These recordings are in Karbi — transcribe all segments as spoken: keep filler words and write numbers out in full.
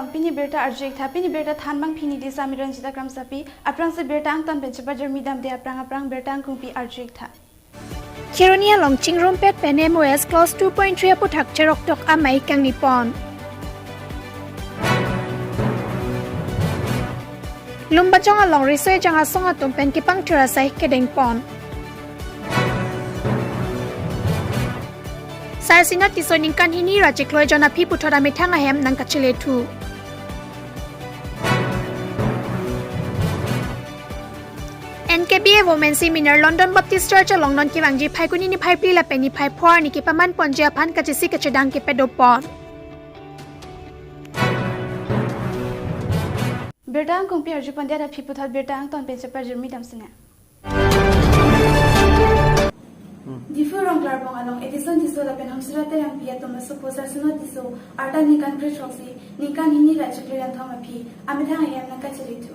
Pini birta arju-ik tha, pini birta thanbang pini Disa Miran Jita Kramsapi, aphrangsi birta angton pen chepajirmi damde aphrang aphrang birta angkungpi arju-ik tha. Kheroni along chingrumpet pen M O S clause two point three aputhak cheroktok amei kangni pon. Lumbajong along riso ejang asong atum pen kepangthir asai kedeng pon. Sarsinot Tisso ningkan hini ra chiklo ejon aphi puthot amethang ahem nangkachelethu. N K B A Women Seminar London Baptist Church along non kevangji Phaikuni niphai phli lapen niphai pho arni kepaman ponji aphan kachesik kachedang kepadopon. Birta angkungpi arju pondet aphi puthot birta angton pen chepajirmi damsinang. Diphu Rongklarbong along Edison Tisso lapen Hamsira Terangpi atum asopo Sarsinot Tisso arta ningkan kre-throksi ningkan hini ra chiklo jonthom aphi amethang ahem nangkachelethu.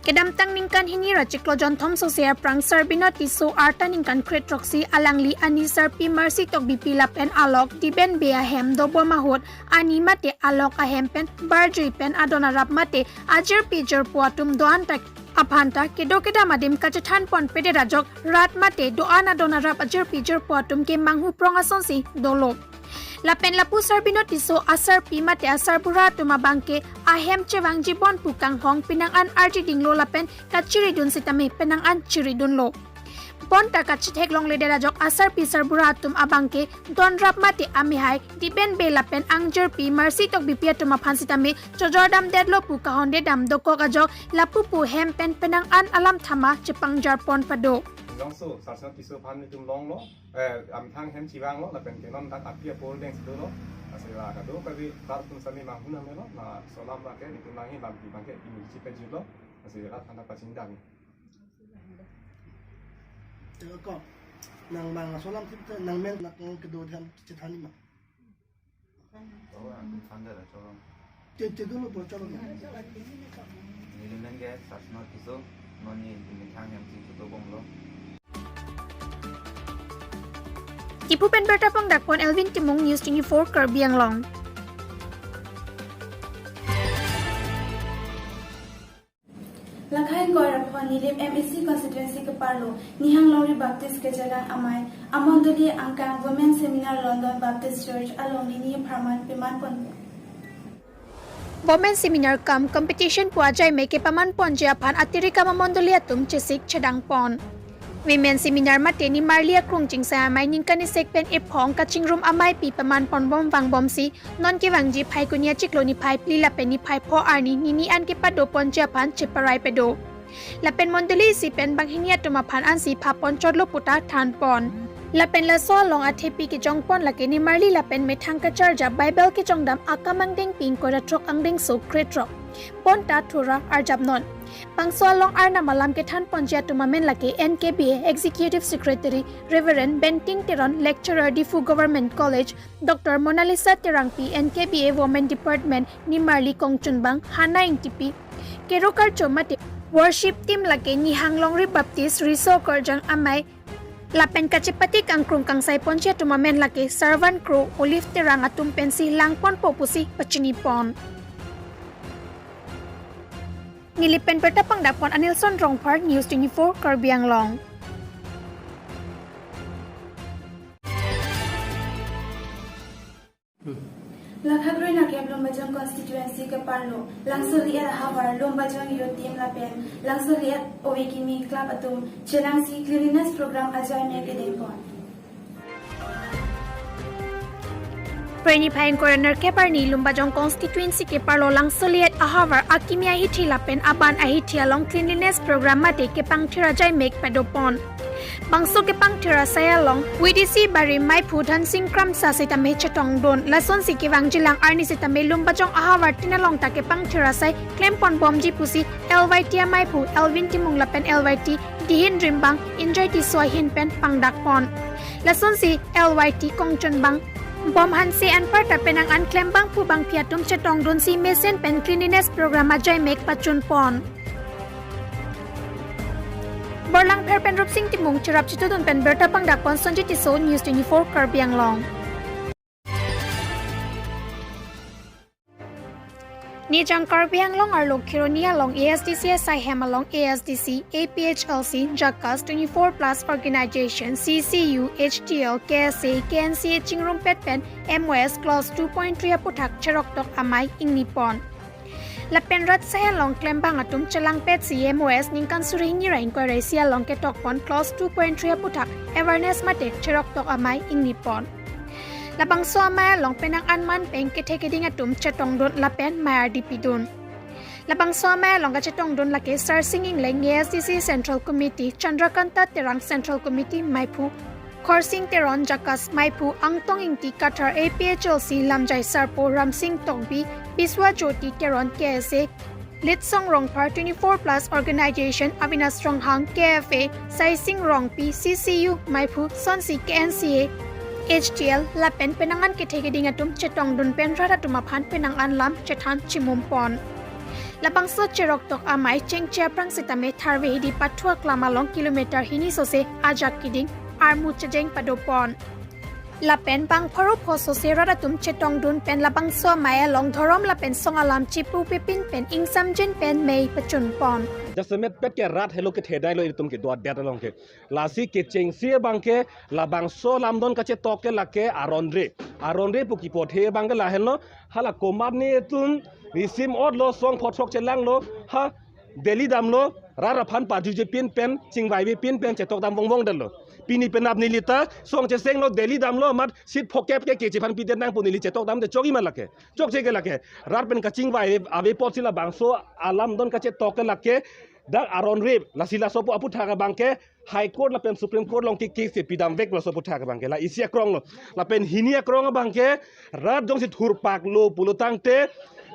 Kedamtang ningkan hini ra chiklo jonthom sose aphrang Sarbinot Tisso arta ningkan kre-throksi alangli ani sarpi Mercy Tokbipi lapen alok Diben Bey ahem dobom ahut ani mate alok ahem pen barjui pen adon arap mate ajirpi jirpo atum do-an ta aphan ta kedo kedam adim kachethan ponpedet ajok rat mate do-an adon arap ajirpi jirpo atum ke manghu prong asonsi dolo. Lapen lapu Sarbinot Tisso asarpi mate asarbura atum abangke ahem chevangji bon pu kanghong penang an arjidinglo lapen kachiridun sitame penang an chiridunlo. Bonta kachethek longledet ajok asarpi sarbura atum abangke donrap mate amehai Diben Bey lapen angjirpi Mercy Tokbipi atum aphan sitame chojor damdetlo pu kahonde dam dokok ajok lapu pu hem pen penang an alam thama chepangjar pon pado. Longso Sarsinot Tisso aphan netum longlo, eh, amethang hem chevanglo, lapen ke non dak api apor deng si dolo, lasi la kado kave tar atum sami manghun amelo, laso alam abangke netum nangji lampi abangke pini chepajirlo, lasi rat aphan ta pachini dam. Ko, nang mang laso alam thip ta nang men nang kedo dam chethan ma. Oh, ang pun sandal lah, colong. Te, te dulu po, colong. Nelimen ke Sarsinot Tisso, non ne amethang hem chingkito bomlo. Diphu pen birta pangdakpon Elvin Timung, News twenty-four Karbi Anglong. Lakha ingkoi ra pho Nilip M A C constituency keparlo Nihang Longri Baptist Kejelang Amei amondoli angkang Women Seminar London Baptist Church along nini pharman peman ponpo. Women Seminar cum Competition pu ajaimek kepaman ponji aphan atiri kam amondoli atum chesik chedang pon. Women Seminar mate nimarli akrung chingsai amei ningkan isi pen ephong kachingrum ameipi peman ponbom vangbomsi non kevangji Phaikuni achiklo niphai phli lapen niphai pho arni nini an kepado ponji aphan cheparai pado. Lapen mondoli isi pen banghini atum aphan ansi pha ponchotlo puta than pon. Lapen laso along athepi kejong pon lake nimarli lapen methang kacharjap Bible kejongdam akam angdengpi ingkoi ra throk angdengso kre-throk. Bonta thura arjap non. Bangso along arnam alam kethan ponji atum amen lake N K B A Executive Secretary Reverend Benting Teron, Lecturer Diphu Government College, Doctor Monalisa Terangpi, N K B A Women Department nimarli kongchunbang Hana Ingtipi, Kero Karcho mate worship team lake Nihang Longri Baptist Riso Korjang Amei, lapen kachepate kangkrung kangsai ponji atum amen lake Sarvan Kro, Olive Terang atum pensi lang ponpo pusi pachini pon. Nilip pen birta pangdakpon Anilson Rongphar, News twenty-four Karbi Anglong. Lakha kroi ra kep Lumbajong constituency keparlo Langsoliet ahavar Lumbajong Youth Team lapen Langsoliet Ove Kimi Club atum chelangsi cleanliness program ajaimek kedeng pon. Kroi niphai ingkoi ra nerkep arni Lumbajong constituency keparlo Langsoliet ahavar akimi ahithi lapen aban ahithi along cleanliness program mate kepangthir ajaimek padopon. Bangso kepangthir asai along V D C bari maiphu Dhansing Kramsa sitame chetongdun. Lasonsi kevangjilang arni sitame Lumbajong ahavar tin along ta kepangthir asai klempon bomji pusi L Y T amaiphu Elvin Timung lapen L Y T dihin rimbang Enjoy Tisso ahin pen pangdakpon. Lasonsi L Y T kongchunbang Bom Hanse anparta penang an klembangphu bangphi atum chetongdunsi mesen pen cleanliness program ajaimek pachunpon. Borlangpher pen Rupsing Timung cherap chitudun pen birta pangdakpon Sonjit Tisso, News twenty-four Karbi Anglong. Ejang Karbi Anglong arlo Kheroni along A S D C asai hem along A S D C, A P H L C, JACAS, twenty-four plus organization, C C U, H T L, K S A, K N C A chingrumpet pen M O S clause two point three aputhak cheroktok amei ingni pon. Lapen rat asai along klembang atum chelangpetsi M O S ningkan suri hini ra ingkoi ra isi along ketok pon clause two point three aputhak awareness mate cheroktok amei ingni pon. Labangso amei along penang anman pen kethe keding atum chetongdun lapen mei ardi pidun. Labangso amei along kachetongdun lake Sarsing Engleng, A S D C Central Committee, Chandrakanta Terang, Central Committee meiphu, Khorsing Teron, JACAS meiphu, Angtong Ingti, Kathar, A P H L C lamjai sarpo, Ramsing Tokbi, Biswa Jyoti Teron, K S A, Litsong Rongphar, twenty-four plus organization, Avinash Ronghang, K F A, Saising Rongpi, C C U meiphu, sonsi K N C A, H T L lapen penang an kethe keding atum chetongdun pen rat atum aphan penang an lam chethan chimum pon. Labangso cheroktok amei chengche aphrang sitame Tharve Hidi Pathu aklam along kilometer hini sose ajak keding armu chejeng pado pon. Lapen bang pharo pho sose rat atum chetongdun pen labangso amei along dhorom lapen song alam chipu pipin pen ingsamjin pen mei pachun pon. Jasemet pet ke rat helo kethedailo itum kedo adet along ke. Lasi kechengsi abang ke labangso lamdon kachetok ke lake aron re. Aron re pu kipothe abang ke lahenlo, hala komat ne atum risim otlo, song phothrok chelanglo, ha Delhi damlo, rat aphan pajuje pin pen, chingvaive pin pen chetok dam vongvong detlo. Pini penap neli ta song chesenglo, Delhi damlo, amat seat phokep ke keche aphan pidet nang pu neli chetok damde chokji ma lake. Chokche ke lake. Rat pen kachingvai ave apotsi labangso alamdon kachetok ke lake dak aron re, lasi laso pu aputhak abang ke High Court lapen Supreme Court along ke case pidam vek laso aputhak abang ke. La isi akrong lo. Lapen hini akrong abang ke rat jongsi thurpak lo pulo tangte,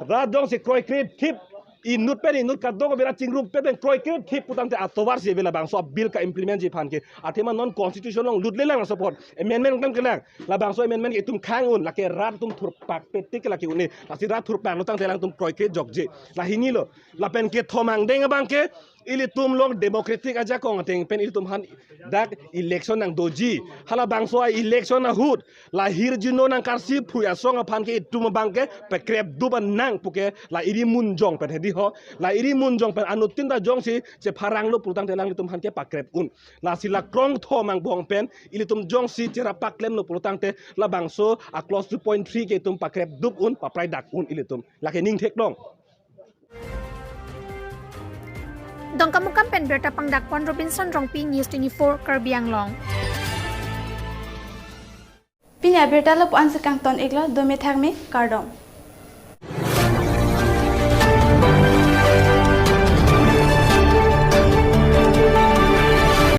rat jongsi kroikre thip, inut pen inut kadokave rat chingrumpet pen kroikre thip pu tangte atovar si ave labangso bill ka-implement ji aphan ke. Athema non constitution along lut lelang laso apot. Amendment kan kelang. Labangso amendment ke itum khang un, lake rat atum thurpakpe tik lake un-e. Lasi rat thurpak lo tangte alangtum kroikre jokje. La hini lo. Lapen kethom angdeng abang ke ilitum along democratic ajakong ateng pen ilitum aphan dak election nangdoji. Halabangso a-election ahut la hirjuno nangkarsi phui asong aphan ke itum abang ke pakrepdup nang pu ke la iri munjong pen hedi ho. La iri munjong pen anuttin ta jongsi chepharang lo pulo tangte alangtum aphan ke pakrep un. Lasi la krongthom angbong pen ilitum jongsi cherap paklem lo pulo tangte labangso a clause two point three ke itum pakrepdup un, paprai dak un ilitum. Lake ning theklong. Dongkamukam pen birta pangdak pon Robinson Rongpi, News twenty-four Karbi Anglong. Pini abirta lapu-an si kangton iklo, dome thakme, kardom.